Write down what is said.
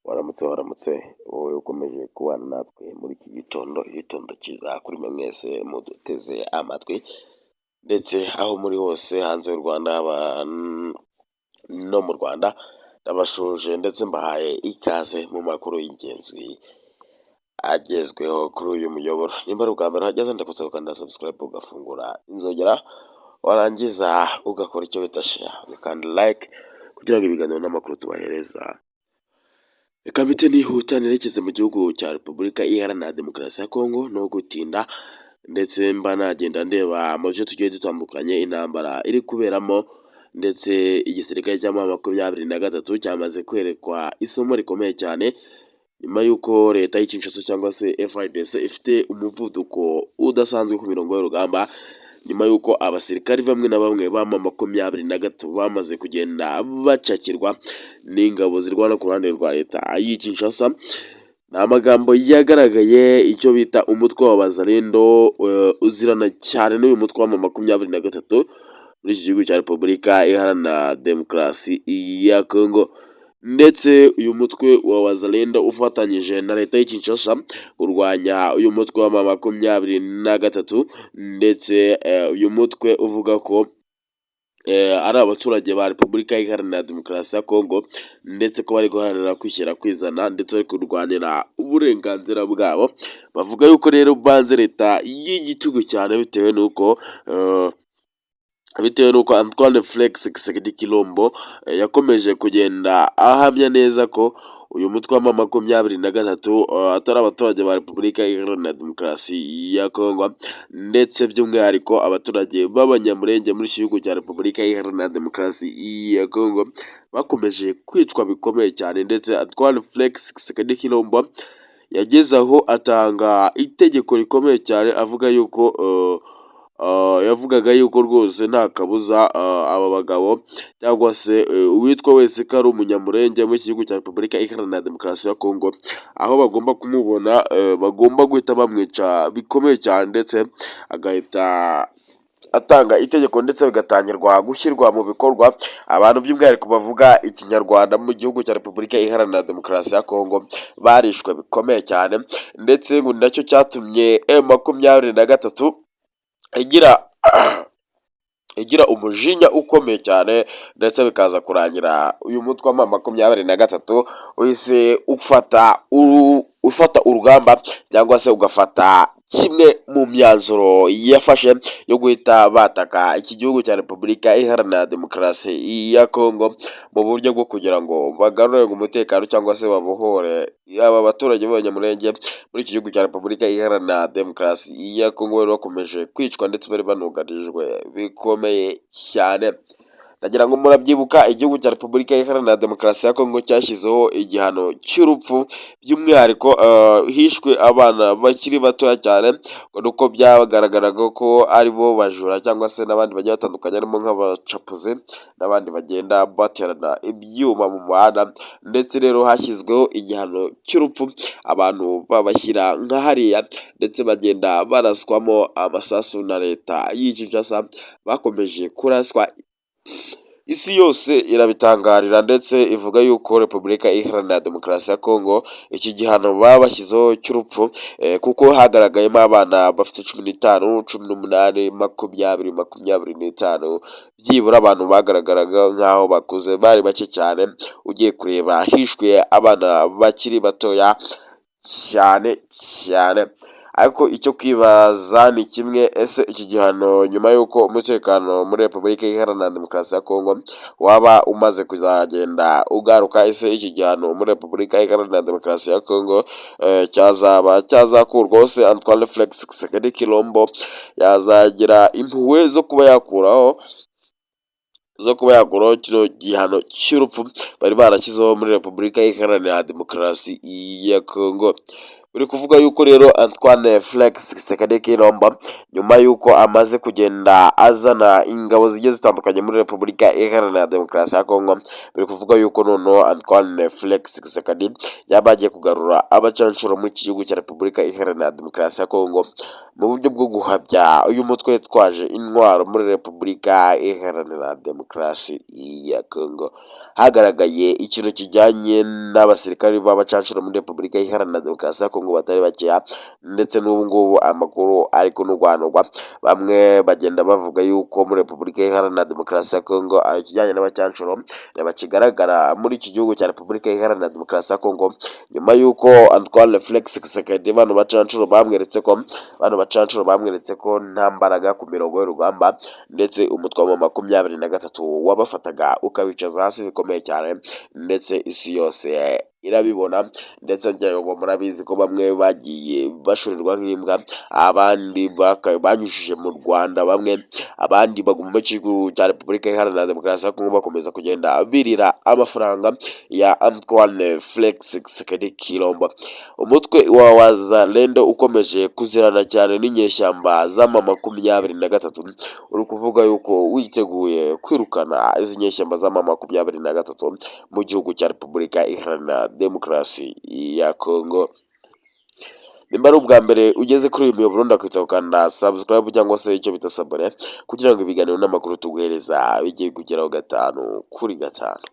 Waramutse waramutse wowe ukomeje kubana natwe muri iki gitondo, igitondo cyiza kuri mwe mwese muduteze amatwi ndetse aho muri hose hanze y'u Rwanda no mu Rwanda, ndabasuhuje ndetse mbahaye ikaze mu makuru y'ingenzi agezweho kuri uyu muyoboro. Nimba ari ubwa mbere uhageze, ndagusaba gukanda subscribe, ugafungura inzogera, warangiza ugakora icyo bita share, ugakanda like kugira ngo ibiganiro n'amakuru tubahereza. Reka mpite nihuta nerekeze mu gihugu cya Repubulika Iharanira Demokarasi ya Kongo no gutinda, ndetse mba nagenda ndeba mu duce tugiye dutandukanye intambara iri kuberamo, ndetse igisirikare cya M23 cyamaze kwerekwa isomo rikomeye cyane nyuma y'uko leta y'i Kinshasa cyangwa se FARDC ifite umuvuduko udasanzwe ku mirongo y'urugamba, nyuma y'uko abasirikari bamwe na bamwe ba M23 bamaze kugenda bacakirwa n'ingabo zirwana ku ruhande rwa leta y'i Kinshasa. Ni amagambo yagaragaye icyo bita umutwe wa Wazalendo uzirana cyane n'uyu mutwe wa M23 muri iki gihugu cya Repubulika Iharanira Demokarasi ya Kongo, ndetse uyu mutwe wa Wazalendo ufatanyije na leta y'i Kinshasa kurwanya uyu mutwe wa M23, ndetse uyu mutwe uvuga ko ari abaturage ba Repubulika Iharanira Demokarasi ya Kongo, ndetse ko bari guharanira kwishyira kwizana, ndetse bari kurwanira uburenganzira bwabo. Bavuga yuko rero banze leta y'igitugu cyane bitewe n'uko Antoine Felix Tshisekedi Tshilombo yakomeje kugenda ahamya neza ko uyu mutwe wa M23 atari abaturage ba Repubulika Iharanira Demokarasi ya Kongo, ndetse by'umwihariko abaturage b'Abanyamulenge muri iki gihugu cya Repubulika Iharanira Demokarasi ya Kongo bakomeje kwicwa bikomeye cyane. Ndetse Antoine Felix Tshisekedi Tshilombo yageze aho atanga itegeko rikomeye cyane, avuga yuko yavugaga yuko rwose nta kabuza aba bagabo cyangwa se uwitwa wese ko ari Umunyamurenge muri iki gihugu cya Repubulika Iharanira Demokarasi ya Kongo, aho bagomba kumubona bagomba guhita bamwica bikomeye cyane, ndetse agahita atanga itegeko ndetse bigatangirwa gushyirwa mu bikorwa. Abantu by'umwihariko bavuga Ikinyarwanda mu gihugu cya Repubulika Iharanira Demokarasi ya Kongo barishwe bikomeye cyane, ndetse ngo ni nacyo cyatumye M23 igira umujinya ukomeye cyane, ndetse bikaza kurangira uyu mutwe wa M23 uhise ufata urugamba cyangwa se ugafata kimwe mu myanzuro yafashe yo guhita bataka iki gihugu cya Repubulika Iharanira Demokarasi ya Kongo mu buryo bwo kugira ngo bagarure umutekano cyangwa se babohore aba baturage b'Abanyamulenge muri iki gihugu cya Repubulika Iharanira Demokarasi ya Kongo bari bakomeje kwicwa ndetse bari banugarijwe bikomeye cyane. Ndagira ngo murabyibuka, igihugu cya Repubulika Iharanira Demokarasi ya Kongo cyashyizeho igihano cy'urupfu, by'umwihariko hishwe abana bakiri batoya cyane, nuko byagaragaraga ko ari bo bajura cyangwa se n'abandi bagiye batandukanye, harimo nk'abacapuzi n'abandi bagenda baterana ibyuma mu muhanda. Ndetse rero hashyizweho igihano cy'urupfu, abantu babashyira nka hariya, ndetse bagenda baraswamo amasasu na leta y'i Kinshasa. Bakomeje kuraswa, isi yose irabitangarira, ndetse ivuga yuko Repubulika Iharanira Demokarasi ya Kongo iki gihano baba bashyizeho cy'urupfu, kuko hagaragayemo abana bafite 15, 18, 20, 25, byibura abantu bagaragaraga nk'aho bakuze bari bake cyane. Ugiye kureba hishwe abana bakiri batoya cyane cyane. Ariko icyo kwibaza ni kimwe: ese iki gihano, nyuma y'uko umutekano muri Repubulika Iharanira Demokarasi ya Kongo waba umaze kuzagenda ugaruka, ese iki gihano muri Repubulika Iharanira Demokarasi ya Kongo cyazaba cyazakurwaho? Se Antoine Felix Tshisekedi Tshilombo yazagira impuhwe zo kuba yakuraho kino gihano cy'urupfu bari barashyizeho muri Repubulika Iharanira Demokarasi ya Kongo? Uri kuvuga yuko rero Antoine Felix Tshisekedi Tshilombo, nyuma yuko amaze kugenda azana ingabo zigiye zitandukanye muri Repubulika Iharanira Demokarasi ya Kongo, biri kuvuga yuko noneho Antoine Felix Tshisekedi yaba agiye kugarura abacanshuro muri iki gihugu cya Repubulika Iharanira Demokarasi ya Kongo, mu buryo bwo guhabya uyu mutwe witwaje intwaro muri Repubulika Iharanira Demokarasi ya Kongo. Hagaragaye ikintu kijyanye n'abasirikari b'abacanshuro muri Repubulika Iharanira Demokarasi ya Kongo batari bakeya, ndetse n'ubu ngubu amakuru ari kunurwanurwa. Bamwe bagenda bavuga yuko muri Repubulika Iharanira Demokarasi ya Kongo ikijyanye n'abacanshuro bakigaragara muri iki gihugu cya Repubulika Iharanira Demokarasi ya Kongo, nyuma y'uko Antoine Felix Tshisekedi bano bacanshuro bamweretse ko nta mbaraga ku mirongo y'urugamba, ndetse umutwe wa 23 wabafataga ukabicaza hasi bikomeye cyane, ndetse isi yose irabibona. Ndetse ngira ngo murabizi ko bamwe bagiye bashurirwa nk'imbwa, abandi banyujije mu Rwanda bamwe, abandi baguma mu gihugu cya Repubulika Iharanira Demokarasi ya Kongo, bakomeza kugenda birira amafaranga ya Antoine Felix Tshisekedi Tshilombo. Umutwe wa Wazalendo ukomeje kuzirana cyane n'inyeshyamba z'ama 23, uri kuvuga yuko witeguye kwirukana izi nyeshyamba z'ama 23 mu gihugu cya Repubulika Iharanira Demokarasi ya Kongo. Nimba ari ubwa mbere ugeze kuri uyu muyoboro, ndakwitsa gukanda subscribe cyangwa se icyo bita s'abonner, kugira ngo ibiganiro n'amakuru tuguhereza bijye bikugeraho gatanu kuri gatanu.